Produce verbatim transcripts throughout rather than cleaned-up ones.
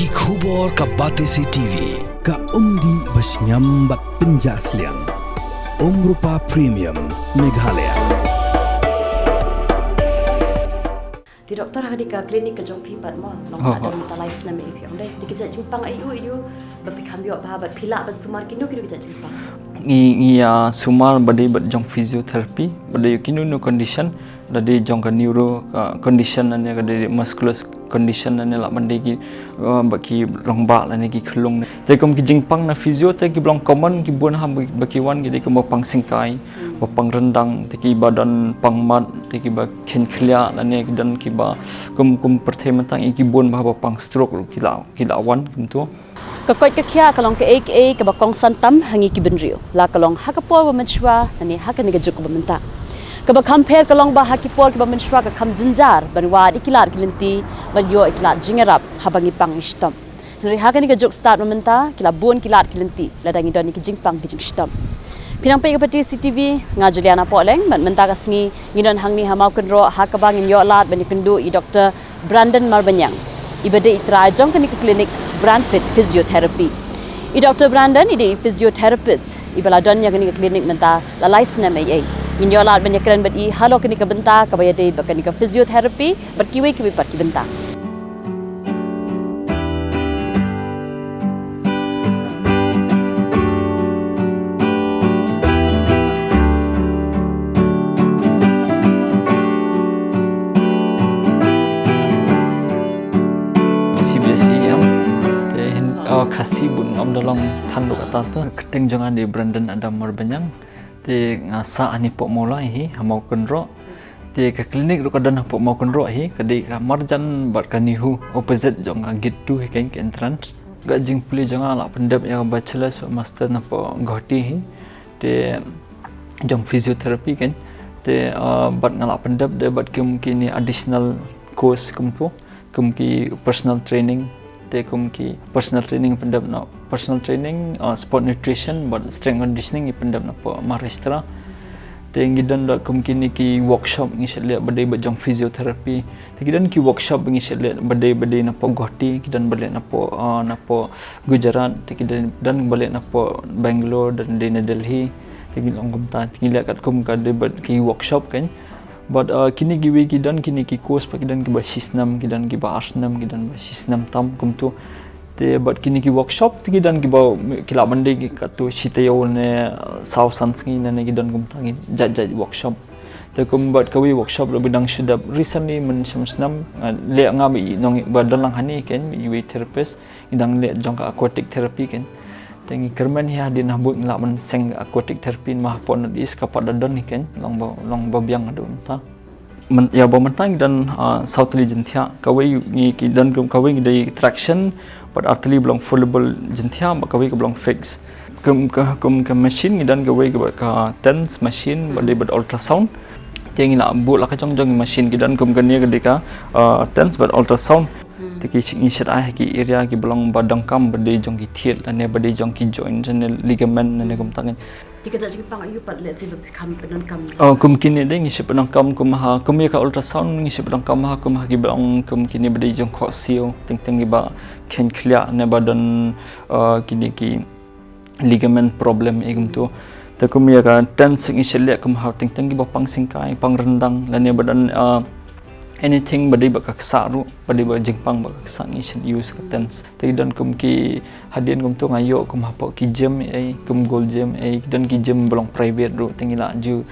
Ki khubor ka Batesi T V. Ka umdih ba shngiam bad pynjah sliang. Umrupa Premium Meghalaya. Te doktor, ha kane ka klinik ka jong phi pat mo, long ha don mynta lai snem ïa phi ong dei. Te ki jait jingpang aiu aiu ba phi kham ïoh bha bad phi lah ban sumar kino kino ki jait jingpang? Ngi ngi ïa sumar ba dei bad jong physiotherapy, ba dei kino kino condition, da dei jong ka neuro condition ne ka dei muscular condition ne lah ban dei ki ba ki rangbah lane ki khyllung ne. Te kum ki jingpang na physio te ki ba long common ki bun ha ba ki wan ki dei kum ba pang syngkai, ba pang ryndang, te ki ba don pang mat, te ki ba khein khlieh lane ki don ki ba kum kum pyrthei mynta ngi ki bun ba ba pang stroke ruh ki la ki la wan kumtu. Ka koit ka khiah ka long kaei kaei kaba kongsan tam ha ngi ki bynriew, la ka long ha ka por ba mynshuwa lane ha kane ka juk ba mynta. Kaba kham pher ka long ba ha ki por kiba mynshuwa ka kham jynjar ban wad ïa ki lad ki lynti, ban ïoh ïa ki lad jingïarap haba ngi pang ngi shitom. Hynrei ha kane ka juk stad ba mynta ki la bun ki lad ki lynti lada ngi don ïa ki jingpang ki jingshitom. Phi nang peit ka Batesi T V, nga Juliana Pohleng, bad mynta ka sngi ngi don hangne ha Mawkynroh ha kaba ngin ïoh lad ban ïakynduh ïa i Doktor Brandon Marbaniang, i ba dei i trai jong kane ka klinik Brand Fit Physiotherapy. I Doktor Brandon i dei i physiotherapist i ba la don ïa kane ka klinik mynta la lai snem eiei. Ngin ïoh lad ban ïakren bad i halor kane ka bynta kaba ïadei bad kane ka physiotherapy bad kiwei kiwei pat ki bynta. C B S E em. Te hin, oh, Khasi bun ngam da long than ruh kata te. Kyrteng jong nga dei Brandon Adam Marbaniang. Te nga sah hangne hapoh Mawlai hi, ha Mawkynroh. Te ka klinik ruh ka don hapoh Mawkynroh hi, ka dei ka marjan bad ka NEHU, opposite jong ka gate two hi, kan, ka entrance. Ka jingpule jong nga la pyndep ïa ka bachelor's bad master napoh Guwahati hi. Te jong physiotherapy, kan. Te, ah, bad nga la pyndep de bad kum kine additional course kumtu, kum ki personal training, te kum ki personal training pyndep na personal training, ah, sport nutrition bad strength conditioning ngi pyndep napoh Maharashtra. Te ngi don da kum kine ki workshop ngi shait leh ba dei bad jong physiotherapy. Te ki don ki workshop ba ngi shait leh ba dei ba dei napoh Guwahati, ki don ba leh napoh, ah, napoh Gujarat, te ki don, don ba leh napoh Bangalore, don dei na Delhi. Te ngi long kumta, te ngi leh katkum ka dei bad ki workshop, kan. Bad, ah, kine kiwei ki don kine ki course pat ki don kiba shisnem, ki don kiba arsnem, ki don ba shisnem tam kumtu. Te bad kine ki workshop te ki don kiba ki lah ban dei ki katto shi taïew ne, ah, saw san sngi ne, ne ki don kumta ki jait jait workshop. Te kum bad kawei workshop ruh ba dang shu dep recently mynshem snem, ah, leh nga ba i nong ba don lang hangne, kan, iwei therapist. Ngi dang leh jong ka aquatic therapy, kan. Te ngi kyrmen hi hadien ha bud ngi lah ban seng aquatic therapy namar hapoh North East ka pat da don hi, kan, long ba long ba biang haduh mynta. Myn, ïa ba mynta ngi don, ah, saw tylli jingthiah, kawei ngi ki don kum kawei ngi dei traction, bad ar tylli ba long foldable jingthiah, bad kawei ka ba long fix. Kum ka kum ka machine ngi don kawei ka ba ka TENS machine, bad dei bad ultrasound. Te ngi lah buh la ka jong jong machine ki don kum kane ka dei ka, ah, TENS bad ultrasound. Te ki ngi shait ai ha ki area ki ba long ba donkam ba dei jong ki thied lane ba dei jong ki joint lane ligament lane kumta, kan. Te ka jait jingpang aiu pat lehse ba phi kham pyndonkam? Oh, kum kine de ngi shait pyndonkam kum ha, kum ïa ka ultrasound ngi shait pyndonkam ha kum ha ki ba long kum kine ba dei jong khohsiew, teng teng ki ba khein khlieh ne ba don, ah, kine ki ligament problem ei kumtu. Te kum ïa ka TENS ngi shait leh kum ha teng teng ki ba pang syngkai, pang ryndang lane ba don, ah, anything ba dei ba ka ksah ruh, ba dei ba jingpang ba ka ksah ngi shait use ka TENS. Te ki don kum ki hadien kumtu nga ïoh kum hapoh ki gym ei, kum Gold Gym ei, ki don ki gym ba long private ruh, te ngi lah ju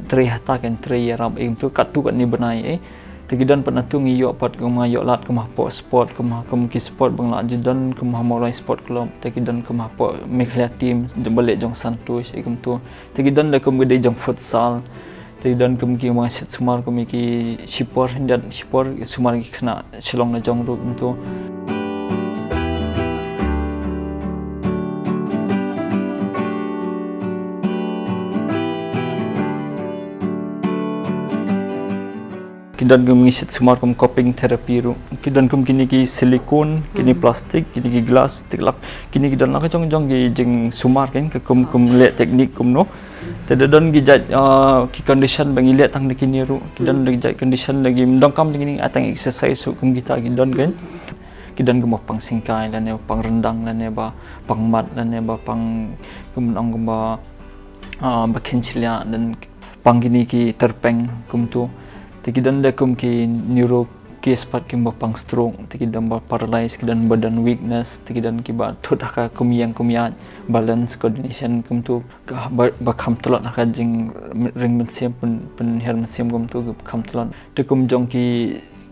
trei hata, kan, trei ïarap ei kumtu katto katne bnai ei. Te ki don pat natu ngi ïoh pat kum nga ïoh lad kum hapoh sport, kum ha kum ki sport ba nga lah ju don kum ha Mawlai Sport Club, te ki don kum hapoh Meghalaya team ba leh jong Santosh ei kumtu. Te ki don da kum ki dei jong futsal. Te ki don kum ki ba nga shait sumar kum ki shipor, hynda shipor sumar ki khynnah Shillong la jong ruh kumtu. Ki don kum ngi shait sumar kum cupping therapy ruh. Ki don kum kine ki silicone, kine plastic, kine ki glass, te ki lak, kine ki don la ka jong jong ki jingsumar, kan, ka kum kum leh technique kumno. Te da don ki jait, ah, ki condition ba ngi leh tang da kine ruh. Ki don da ki jait condition da ki donkam da kine, ah, tang exercise ruh kum kita ki don, kan. Ki don kumba pang singkai lane pang ryndang lane ba pang mat lane ba pang kumno kumba ah, ba khein shiliah, don pang kine ki tyrpeng kumtu. Te ki don de kum ki neuro case pat kumba pang stroke, te ki don ba paralyze, ki don ba don weakness, te ki don kiba thut ha ka kum ïeng kum ïaid, balance, coordination kumtu, ka ba, ba kham tlot ha ka jingring mynsiem, pyn, pynhiar mynsiem kumtu, kham tlot. Te kum jong ki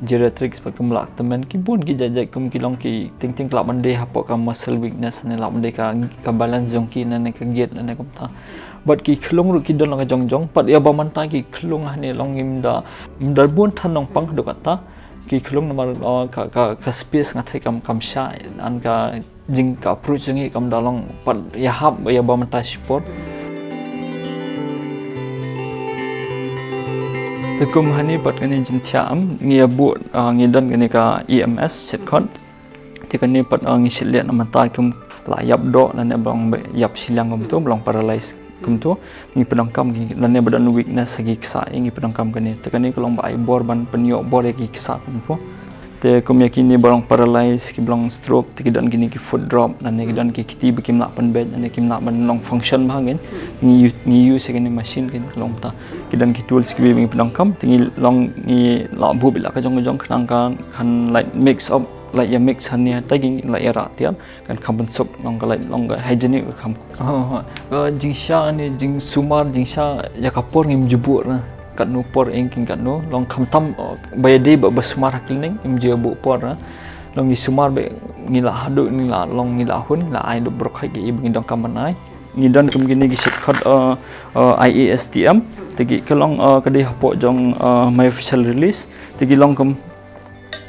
geriatrics pat kum lah tymmen, ki bun ki jait jait kum ki long ki teng teng lah ban dei hapoh ka muscle weakness ne lah ban dei ka, ka balance jong ki ne, ne ka giat ne, ne kumta. Bad ki khlung ruh ki don la ka jong jong, pat ïa ba mynta ki khlung hangne long ngim da, ngim da bun than nongpang haduh katta. Ki khlung namar, oh, ka, ka, ka space nga thei kam, kam shai, an ka jing ka approach jong ngi kam da long pat ïahap ïa ba mynta shipor. Te kum hangne pat kane jingthiah am, ngi ïa buh, ah, ngi don kane ka E M S shitkhot. Te kane pat, ah, ngi shit leh na mynta kum la ïap doh lane ba long ba ïap shiliang kumtu, ba long paralyze kumtu. Ngi pyndonkam ki lane ba don weakness ha ki ksah, ngi pyndonkam kane. Te kane ka long ba ai bor ban pynïoh bor ïa ki ksah kumtu. Te kum ïa kine ba long paralyze, ki ba long stroke, te ki don kine ki foot drop, lane ki don ki kti ba kim lah pynbeit, lane kim lah ban long function bha ngin. Ngi u-, ngi use ïa kine machine kin ka long ta. Ki don ki tools kiba ngi pyndonkam, te ngi long ngi lah buh beit la ka jong ka jong khnang ka kan, like, mix up, like, ïa mix hangne, te ngi lah ïa rah tiar. Kan kham pynsuk, long ka, like, long ka hygienic, kham. Ha, ha. Ka jingshisha ne jingsumar, jingshisha ïa ka por ngim ju buh ra. Katno por ïeng kin katno, long khamtam, oh, ba ïadei ba, ba sumar ha clinic, ngim ju buh por ra. Long ngi sumar beit, ngi lah haduh, ngi lah long, ngi lah hun, ngi lah ai haduh baroh khoit kiba ngi donkam ban ai. Ngi don kum kine ki shitkhot, uh, uh, I A S T M, te ki ka long, uh, ka dei hapoh jong, uh, myofascial release, te ki long kum,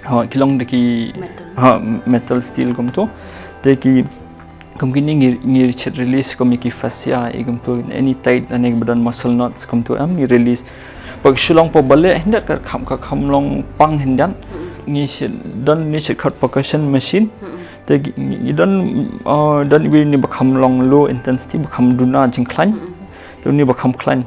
ha, ki long da ki, metal, ha, metal steel kumtu. Te ki, kum kine ngi, ngi shit release kum ïa ki fascia, ïa kumtu, any tight, lane ba don muscle knots kumtu em, ngi release. Ba shu long por ba leh hynda ka kham, ka kham long pang hynda. Ngi shit, don ngi shitkhot percussion machine. Te ngi, ngi don, uh, don iwei ne ba kham long low intensity, ba kham duna jingkhlaiñ. Te ne ba kham khlaiñ.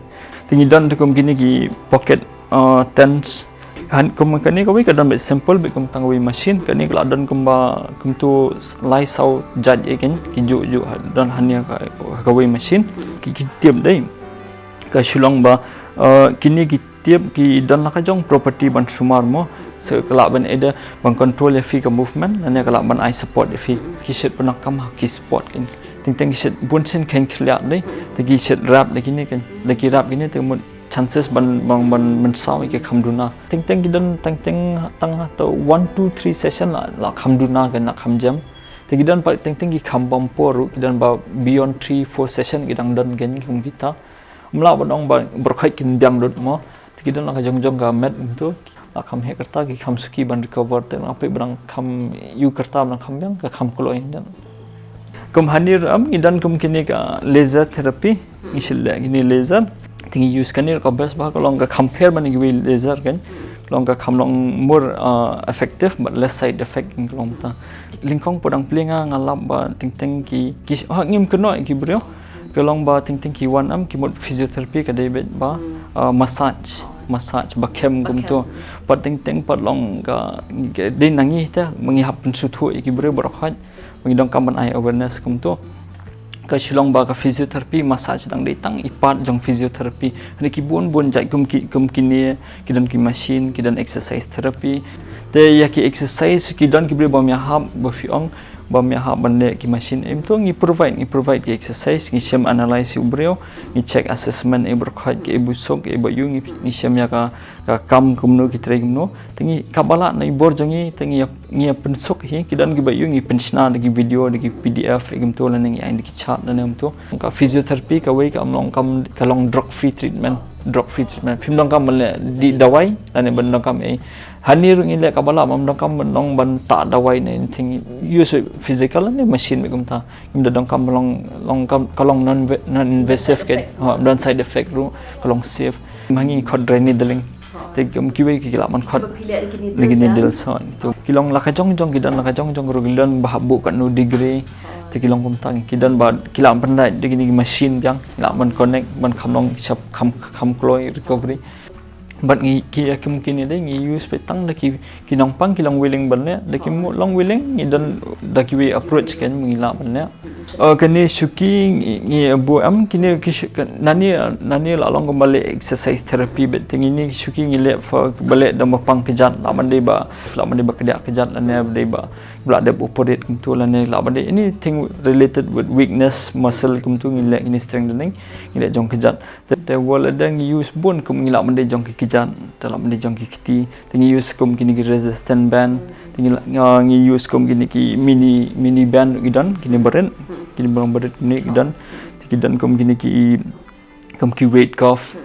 Te ngi don te kum kine ki pocket, uh, tens. Han kum kane kawei ka don beit simple beit kum tang kawei machine, kane ka la don kumba kumtu lai saw jait ïa kine ki juh juh don hangne ka, kawei machine. Ki, ki tip dei. Ka shu long ba, uh, kine ki tip ki don la ka jong property ban sumar mo. So ka lah ban either ban control ïa phi ka movement, lane ka lah ban ai support ïa phi. Ki shit pyndonkam ha ki sport kin. Teng teng ki shit bun sien khein khlieh dei. Te ki shit rep da kine kin. Da ki rep kine te mut chances ban, ban, ban, ban saw ïa ki kham duna. Teng teng ki don teng teng tang ha to one, two, three session la, la kham duna kin, la kham jem. Te ki don pat teng teng ki kham bam por ruh, ki don ba beyond three, four session ki dang don kin kum kita. Ym lah ban ong ba baroh khoit kin biang lut mo. Te ki don la ka jong jong ka met kumtu. La kham heh kyrta, ki kham suki ban recover, te la phi ba dang kham ïoh kyrta ba dang kham biang, ka kham kloi hynda. Kum hangne ruh am ngi don kum kine ka laser therapy, ngi shit leh kine laser. Te ngi use kane ka best ba ka long ka kham pher ban ngi wei laser kan. Long ka kham long more, uh, effective but less side effect kan ka long ta. Lyngkong por dang plie nga nga lap ba teng teng ki, ki, ha, ngim kynnoh ki briew. Ka long ba teng teng ki wan am ki mut physiotherapy ka dei beit ba, uh, massage, massage ba khem kumtu. Pat teng teng pat long ka, ka dei na ngi te, ma ngi hap pynsngewthuh ïa ki briew baroh khoit. Ma ngi donkam ban ai awareness kumtu. Ka shu long ba ka physiotherapy, massage dang dei tang i part jong physiotherapy. Hynrei ki bun bun jait kum ki, kum kine, ki don ki machine, ki don exercise therapy. Te ïa ki exercise ki don ki briew bym ïahap, ba phi ong bym ïahap ban leh ki machine, em to ngi provide, ngi provide ki exercise, ngi shem analyse ïa u briew, ngi check assessment ïa baroh khoit, ki ïa busuk, ki ïa ba ïoh, ngi, ngi shem ïa ka, ka kam kumno, ki trei kumno. Te ngi kaba lah na i bor jong ngi, te ngi ïa, ngi ïa pynsuk hi, ki don ki ba ïoh ngi pynshna da ki video, da ki P D F, ïa kumto lane ngi ai da ki chart lane kumto. Ka physiotherapy kawei ka long kam, ka long drug free treatment, drug free treatment. Phim donkam ban leh dih dawai lane ban donkam ei. Hangne ruh ngi leh kaba lah, ym donkam ban long ban tah dawai ne anything, use physical ne machine beit kumta. Ngim da donkam ban long, long kam, ka long non, non invasive ke. Ha, don side effect ruh, ka long safe. Ma ngi khot dry needling. Te kum kiwei ki lah ban khot da ki needles, ha. To ki long la ka jong jong, ki don la ka jong jong ruh, ki don ba hap buh katno degree. Te ki long kumta, ki don ba ki lah ban pyndait da kine ki machine biang, ki lah ban connect, ban kham long shap, kham, kham kloi recovery. Bad ngi ki, ïa kum kine de ngi use beit tang da ki, ki nongpang ki long willing ban leh, da ki mut long willing ngi don da kiwei approach kan ngi lah ban leh. Uh, kane shuki ngi, ngi buh em kine ki shu-, ka, nani, nani la long kumba leh exercise therapy beit, te ngi ni shuki ngi leh for ba leh da ba pang kjat, lah ban dei ba, lah ban dei ba kdiah kjat lane ba dei ba, ba lah dep operate kumtu lane lah ban dei anything related with weakness muscle kumtu ngi leh kine strengthening, ngi leh jong kjat. Te, te wat la dang ngi use bun kum ngi lah ban dei jong ki kjat, te lah ban dei jong ki kti. Te ngi use kum kine ki resistance band. Te ngi lah, nga, ngi use kum kine ki mini, mini band ki don, kine barit. Kine bang barit kine ki don. Te ki don kum kine ki, kum ki weight cuff.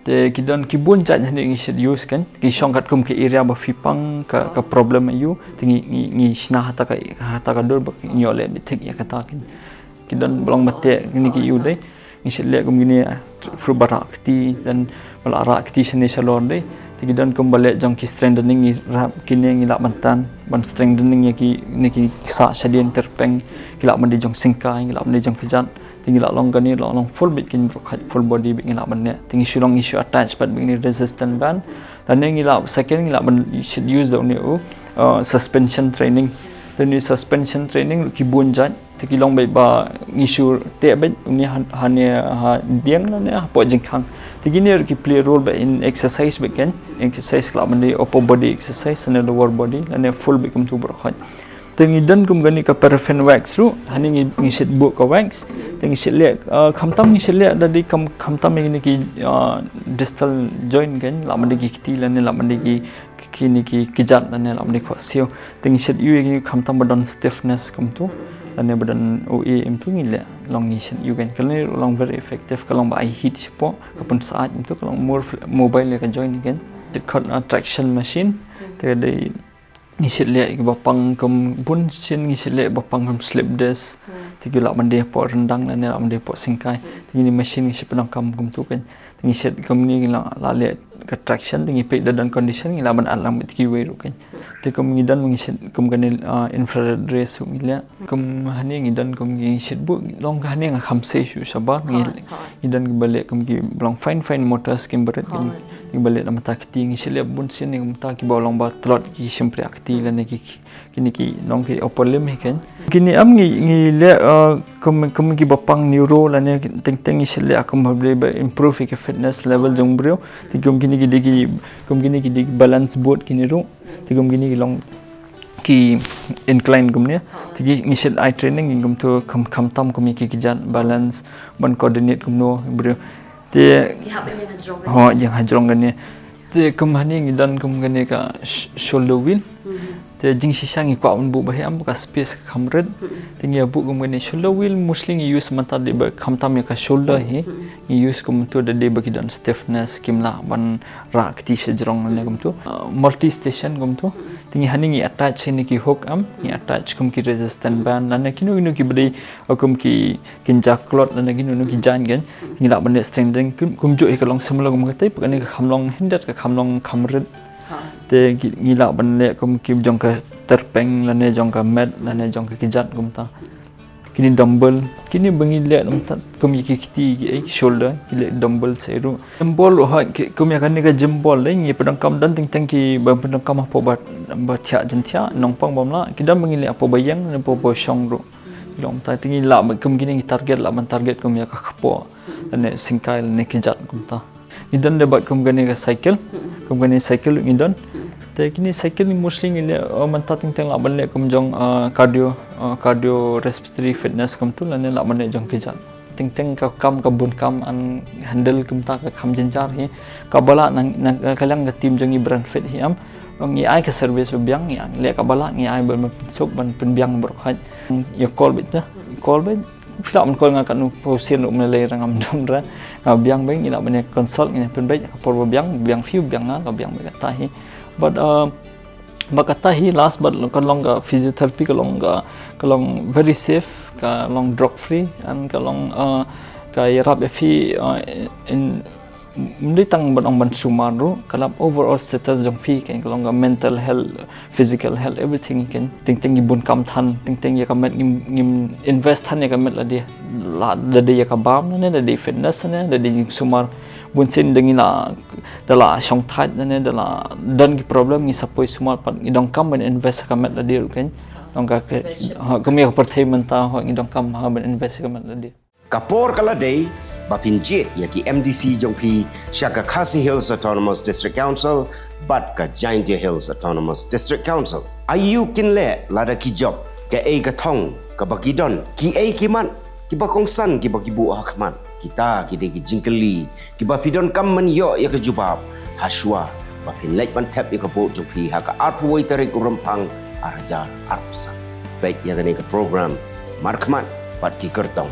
Te ki don ki bun jait hynrei ngi shet use kan. Ki shong kat kum ki area ba phi pang ka, ka problem aïu. Te ngi, ngi, ngi shna hata ka, hata ka dur ba ngi ïoh leh beit thik ïa kata kan. Ki don ba long ba teh kine ki ïu dei. Ngi shet leh kum kine, ah, fruit ba rah kti, don ba la rah kti shane shalor dei. Te ki don kum ba leh jong ki strengthening ngi rah kine ngi lah ban tan, ban strengthening ïa kine ki sah shadien tyrpeng, ki lah ban dei jong syngkai, ki lah ban dei jong kjat. Te ngi lah long kane long, long full beit kin brok full body beit ngi lah ban leh. Te ngi shu long ngi shu attach pat beit kine resistance band. Lane ngi lah second ngi lah ban shet use da une u, uh, suspension training. Te une suspension training ki bun jait. Te ki long beit ba ngi shu teh beit une ha, hane ha dieng lane hapoh jingkhang. Te kine ruh ki play role beit in exercise beit kan. Exercise ki lah ban dei upper body exercise lane lower body lane full beit kumtu baroh khoit. Te ngi don kum kane ka paraffin wax ruh, hane ngi, ngi shet buh ka wax. Te ngi shet leh, uh, khamtam ngi shet leh da dei kham, khamtam ïa kine ki, uh, distal joint kan, lah ban dei ki kti lane lah ban dei ki kine ki kjat lane lah ban dei khohsiew. Te ngi shet ïu ïa kine khamtam ba don stiffness kumtu lane ba don O A kumtu ngi leh long ngi shet ïu kan. Kane long very effective, ka long ba ai heat shapoh, ka pynsaid kumtu, ka long more fle-, mobile ïa ka joint kan. Te khot, uh, traction machine. Te dei ngi shet leh ïa ki ba pang kum bun sien ngi shet leh ba pang kum slip disc. Te ki lah ban dei hapoh ryndang lane lah ban dei hapoh syngkai. Te kine machine ngi shet pyndonkam kumtu kan. Te ngi shet kum ngi la, la leh ka traction te ngi peit da don condition ngi lah ban add lang beit kiwei ruh kan. Te kum ngi don ngi shet kum kane, ah, infrared rays ruh ngi leh. Kum hane ngi don kum ngi shet buh long ka hane nga kham sei shuh shabar ngi, ngi don ki ba leh kum ki ba long fine fine motor skim barit ki, ki ba leh na mata kti ngi shet leh bun sien ngi mata ki ba long ba tlot ki shympriah kti lane ki, ki Kine ki nong ki upper limb hi kan. Kine am ngi, ngi leh, uh, kum, kum ki ba pang neuro lane teng teng ngi shu leh kum haba dei ba improve ki fitness level jong briew. Te kum kine ki dei ki, kum kine ki dei balance board kine ruh. Te kum kine ki long ki incline kumne. Te ki ngi shu eye training ngi kum tu kham, kham tam kum ki, ki jat balance ban coordinate kumno briew. Te ki hap ïa ha jrong. Ho, ïa ha jrong kane. Te kum hangne ngi don kum kane ka sh-, shoulder wheel. Te jingshisha ngi kwah ban buh ba hi am ka space ka kham rit. Te ngi buh kum kane shoulder wheel mostly ngi use mynta dei ba kham tam ïa ka shoulder hi. Ngi use kum tu da dei ba ki don stiffness kim lah ban rah kti sha jrong ne kum tu. Uh, multi station kum tu. Te ngi hangne ngi attach ïa ki hook am, ngi attach kum ki resistance band lane kino kino ki ba dei, uh, kum ki kin ja klot lane kino kino ki jaiñ kan. Ngi lah ban leh strengthening kum, kumjuh hi ka long similar kum kata, kane ka kham long hynrei ka kham long kham rit. Te ngi, ngi lah ban leh kum ki jong ka tyrpeng lane jong ka met lane jong ka kjat kumta. Kine dumbbell, kine ba ngi leh kumta kum ïa ki kti ki, eh, shoulder, ki leh dumbbell sa ruh. Gym ball ruh ha, ki, kum ïa kane ka gym ball dei, ngi pyndonkam don teng teng ki ba pyndonkam hapoh ba, ba thiah jingthiah, nongpang bym lah, ki don ba ngi leh hapoh ba ïeng, hapoh ba shong ruh. Long ta te ngi lah ba kum kine ngi target lah ban target kum ïa ka kpoh. Lane singkai lane kjat kumta. Ngi don dei bad kum kane ka cycle. Kum kane cycle ngi don. Te kine cycle ngi mostly ngi leh, uh, mynta teng teng lah ban leh kum jong, uh, cardio, uh, cardio respiratory fitness kumtu lane lah ban leh jong kjat. Teng teng ka kam ka bun kam an handle kumta ka kham jynjar hi. Kaba lah nang, nang ka liang ka team jong ngi Brand Fit hi am. Ngi ai ka service ba biang ngi ai leh kaba lah ngi ai ban pynsuk ban pynbiang baroh khoit. Ïa call beit te. Call beit. Phi lah ban call nga katno phew sien ruh mynlei ra ngam dom ra. Nga biang beit ngi lah ban ïa consult ngi pynbeit ka por ba biang, biang phi biang nga ka biang beit kata hi. But, uh, ba kata hi last but ka long ka physiotherapy ka long ka, ka long very safe, ka long drug free and ka long, uh, ka ïarap ïa phi, uh, in Ym dei tang ban ong ban sumar ruh, ka lap overall status jong phi kan, ka long ka mental health, physical health, everything kan. Teng teng ngi bun kam than, teng teng ïa ka met ngim, ngim invest than ïa ka met lade. La, lade ïa ka bam ne, lade fitness ne, lade jingsumar. Bun sien da ngi la, da la shong thait ne da la don ki problem ngi sa poi sumar pat ngi donkam ban invest ka met lade ruh kein. Nangta ka, ha, ka mih ka pyrthei mynta ho ngi donkam ha ban invest ka met lade. Ka por ka la dei ba phin jied ïa ki M D C jong phi sha ka Khasi Hills Autonomous District Council bad ka Jaintia Hills Autonomous District Council. Aïu kin leh lada ki jop, kaei ka thong kaba ki don, kiei ki mat kiba kongsan kiba ki buh ha khmat. Kita ki dei ki jingkylli kiba phi donkam ban ïoh ïa ka jubab ha shuwa ba phin leit ban thep ïa ka vote jong phi ha ka arphew wei tarik u Rymphang ar hajar arphew san. Peit ïa kane ka program Markhmat bad ki kyrtong.